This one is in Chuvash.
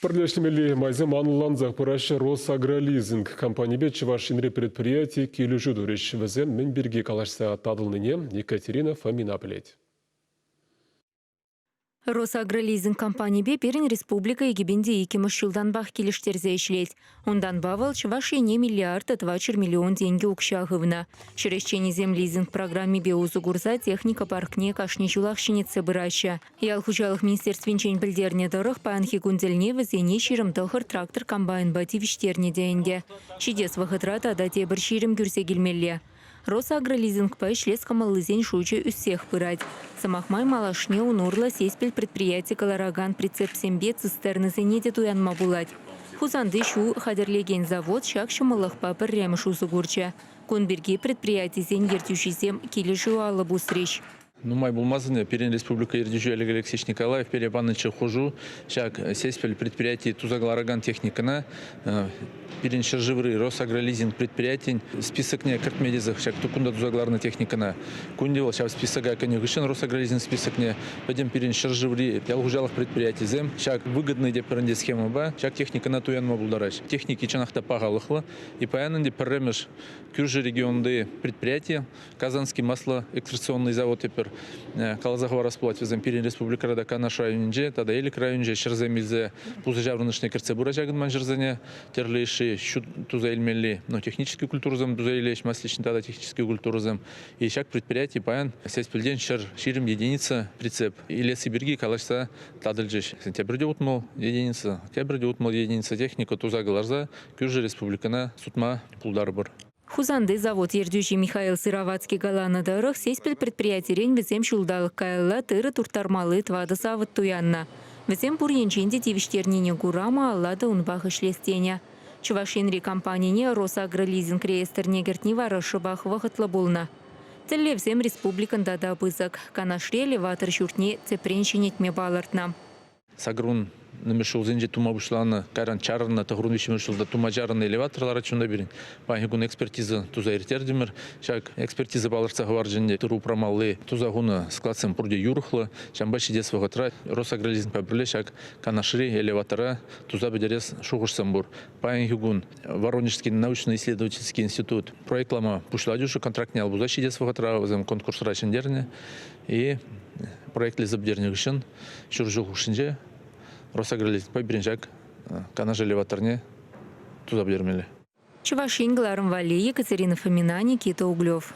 Пӗрлешмелли майсем анлӑлансах пыраҫҫӗ. Росагролизинг компанипе Чӑваш Енри предприяти килӗшӳ турӗҫ. Вӗсем мӗн пирки калаҫса татӑлнине Екатерина Фомина пӗлет. Росагролизинг компанипе пирӗн республика 2002-мӗш ҫултанпах килӗштерсе ӗҫлет. Унтанпа вӑл Чӑваш Ене миллиард та 400 миллион тенкӗ укҫа хывнӑ. Ҫӗр ӗҫченӗсем лизинг программипе усӑ курса техника паркне кашни ҫулах ҫӗнетсе пыраҫҫӗ. Ял хуҫалӑх министерствинчен пӗлтернӗ тӑрӑх, паянхи кун тӗлне вӗсене 29 трактор-комбайнпа тивӗҫтернӗ те ӗнтӗ. Ҫитес вӑхӑтра тата тепӗр 20 кӳрсе килмелле. Росагролизингпа ӗҫлес кӑмӑллисен шучӗ ӳссех пырать. Сӑмах май, малашне ун урлӑ Сеспель предприяти кӑларакан прицепсемпе цистернӑсене те туянма пулать. Хусанти ҫу хатӗрлекен завод ҫак ҫӑмӑллӑхпа пӗрремӗш усӑ курчӗ. Кун пирки предприятисен ертӳҫисем килӗшӳ алӑ пусрӗҫ. Нумай пулмасан пирӗн республика ертӳҫи Олег Алексеевич Николаев пире панӑччӗ хушу ҫак Сеспель предприяти туса кӑларакан техникӑна пирӗн ҫӗршыври Росагролизинг предприятин списокне кӗртме тесе ҫак кунта туса кӑларнӑ техникӑна. Кунти вӑл ҫав списока кӗнӗ хыҫҫӑн Росагролизинг списокне пӗтӗм пирӗн ҫӗршыври ял хуҫалӑх предприятийӗсем ҫак выгодный те пӗрӗнте схемӑпа ҫак техникӑна туянма пултараҫҫӗ. Техники чӑнах та пахалӑхлӑ. И паян ӗнтӗ пӗрремӗш кӳршӗ регионти предприяти Казанский маслоэкстракционный завод тепӗр каласа хӑварас пулать вӗсем пирӗн республикӑра та Канаш районӗнче тата Элӗк районӗнче ҫӗрсем илсе пусӑ ҫаврӑнӑшне кӗртсе пыраҫҫӗ ман ҫӗрсене тӗрлӗ йышши ҫу туса илмелли, ну, технический культурӑсем туса илеҫ, масличный тата технический культурӑсем. И ҫак предприяти паян Сеспельтен 120 единица прицеп илесси пирки калаҫса татӑлчӗҫ. Тепӗр те 60 единица, тепӗр те 60 единица техника туса кӑларса кӳршӗ республикӑна сутма пултарӑпӑр. Хусанти завод ертӳҫи Михаил Сыроватский каланӑ тӑрӑх, Сеспель предприятирен вӗсем ҫулталӑк каялла тырӑ турттармалли тӑватӑ савӑт туяннӑ. Вӗсем пур енчен те тивӗҫтернине кура малалла та унпах ӗҫлес тенӗ. Чӑваш Енри компанине Росагролизинг реестрне кӗртни вара шӑпах вӑхӑтлӑ пулнӑ. Тӗллевсем республикӑн тата пысӑк. Канашри элеватор ҫуртне тӗпрен ҫӗнетме палӑртнӑ. Сакӑрвун нумай ҫулсенче тума пуҫланӑ, кайран чарӑннӑ, тӑхӑрвун виҫҫӗмӗш ҫулта тума чарӑннӑ элеватор ларать унта пирӗн. Паянхи кун экспертиза туса ирттертӗмӗр. Ҫак экспертиза палӑртса хӑварчӗ ӗнтӗ тыр упрамалли туса хунӑ складсем пурте юрӑхлӑ. Ҫавӑнпа ҫитес вӑхӑтра Росагролизингпа пӗрле ҫак Канашри элеватора туса пӗтерес шухӑшсем пур. Паянхи кун Воронежский научно-исследовательский институт проектлама пуҫлать уже, контрактне ал пуса ҫитес вӑхӑтра вӗсем конкурсра ҫӗнтернӗ. И проектлесе пӗтернӗ хыҫҫӑн ҫур ҫул хушшинче Росагролизингпа пирӗн ҫак Канаш элеваторне туса пӗтермелле. Чӑваш Ен кӑларӑм валли Екатерина Фомина, Никита Углев.